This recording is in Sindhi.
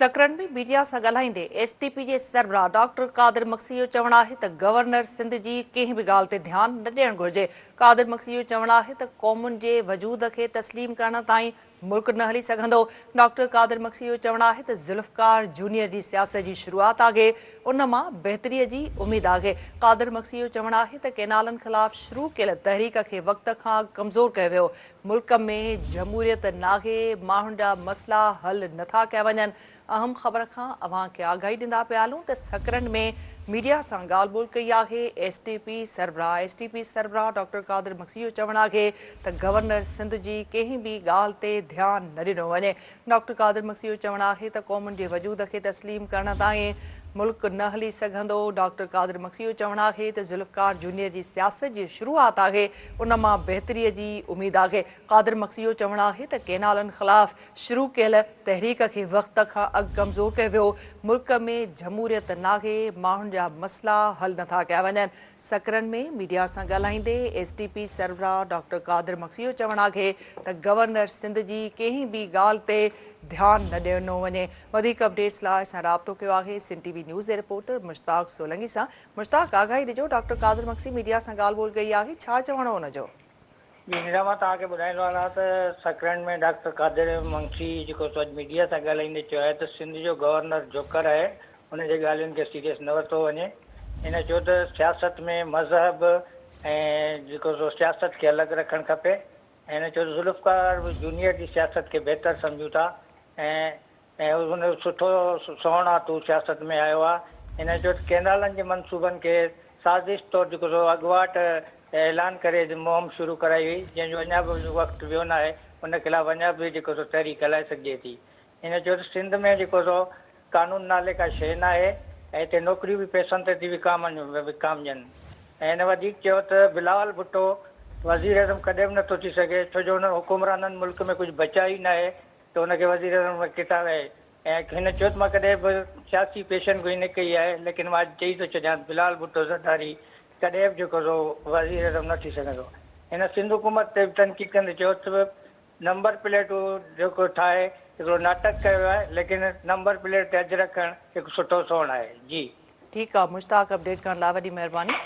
سڪرنڊ ۾ ميڊيا سان ڳالهائيندي ايس ٽي پي جي سربراهه ڊاڪٽر قادر مگسي جو چوڻ آهي ته گورنر سنڌ جي ڪنهن به ڳالهه تي ڌيان نه ڏيڻ گهرجي. قادر مگسي جو چوڻ آهي ته قومن جي وجود کي تسليم ڪرڻ تائين ملڪ نه هلي سگهندو. ڊاڪٽر قادر مگسي جو چوڻ آهي ته ذوالفقار جونيئر جي سياست جي شروعات آهي، ان مان بهتري جي اميد آهي. قادر مگسي جو چوڻ آهي ته ڪئنالن خلاف شروع ڪيل تحريڪ کي وقت کان اڳ ڪمزور ڪيو ويو، ملڪ ۾ جمهوريت ناهي، ماڻهن جا مسئلا حل نٿا ڪيا وڃن. اهم خبر کان اوهان کي آگاهي ڏيندا پيا هلون ته سڪرنڊ ۾ ميڊيا سان ڳالهه ٻولهه ڪئي آهي ايس ٽي پي سربراهه ايس ٽي پي سربراهه ڊاڪٽر قادر مگسي جو چوڻ آهي ته گورنر سنڌ جي ڪنهن به ڳالهه تي ڌيان نه ڏنو وڃي. ڊاڪٽر قادر مگسي جو چوڻ آهي ته قومن جي وجود کي تسليم ڪرڻ تائين ملڪ نه هلي سگهندو. ڊاڪٽر قادر مگسي جو چوڻ آهي ته ذوالفقار جونيئر جي سياست جي شروعات آهي، ان مان بهتري جي اميد آهي. قادر مگسي جو چوڻ آهي ته ڪئنالن خلاف شروع ڪيل تحريڪ کي وقت کان اڳ ڪمزور ڪيو ويو، ملڪ ۾ جمهوريت ناهي، ماڻهن جا مسئلا حل نٿا ڪيا وڃن. سڪرنڊ ۾ ميڊيا سان ڳالهائيندي ايس ٽي پي سربراهه ڊاڪٽر قادر مگسي جو چوڻ آهي ته گورنر سنڌ جي ڪنهن به ڳالهه تي ڌيان نه ڏنو وڃي. وڌيڪ اپڊيٽس لاء اسان رابطو ڪيو آهي سنڌ ٽي وي نيوز جي رپورٽر مشتاق سولنگي سان. مشتاق آگاهي ڏجو ڊاڪٽر قادر مگسي ميڊيا سان ڳالهه ٻولهه ڪئي آهي ڇا چوڻ هو ان جو؟ جي نيرا مان توهان کي ٻڌائيندو هلان ته سڪرنڊ ۾ ڊاڪٽر قادر مگسي جيڪو سو اڄ ميڊيا سان ڳالهائيندي چيو آهي ته سنڌ جو گورنر جوڪر آهي ان جي ڳالهين کي سيريس نه ورتو وڃي هن چيو ته سياست ۾ مذهب ۽ جيڪو سو سياست کي الڳ رکڻ کپي ۽ هن چيو ته ذوالفقار جونيئر جي سياست کي بهتر سمجهون ٿا ۽ ۽ هن سٺو سهڻا تون سياست ۾ آيو آ. هن چيو ته ڪئنالن جي منصوبن کي سازش طور جيڪو سو اڳواٽ اعلان ڪري مهم شروع ڪرائي وئي جنهن جو اڃا به وقت ويو ناهي ان خلاف اڃا به جيڪو سو تحريڪ هلائي سگهجي ٿي. هن چيو ته سنڌ ۾ جيڪو سو قانون نالي ڪا شيء ناهي ۽ هتي نوڪريون به پئسن تي ٿي وڪامجن ۽ هن وڌيڪ چيو ته بلاول ڀٽو وزيراعظم ڪڏهن به نٿو ٿي سگهي ڇو جو انهن حڪمرانن ملڪ ۾ ڪجهه بچايو ئي ناهي ته ان کي وزيراعظم ڪٿان آهي ۽ هن چيو ته مان ڪڏهن به سياسي پيشن گوئي نه ڪئي آهي ليڪن مان اڄ چئي ٿو ڇڏيان ته بلاول ڀٽو زرداري ڪڏهن به جيڪو سو وزيراعظم نه ٿي سگهندو. هن سنڌ حڪومت تي به تنقيد ڪندي چيو ته نمبر پليٽون جيڪو ٺاهي هڪڙو ناٽڪ ڪيو آهي ليڪن نمبر پليٽ تي اجرڪ رکڻ هڪ سٺو سوڻ آهي جي. ٺيڪ آ مشتاق اپڊيٽ ڪرڻ لاء وڏي مهرباني.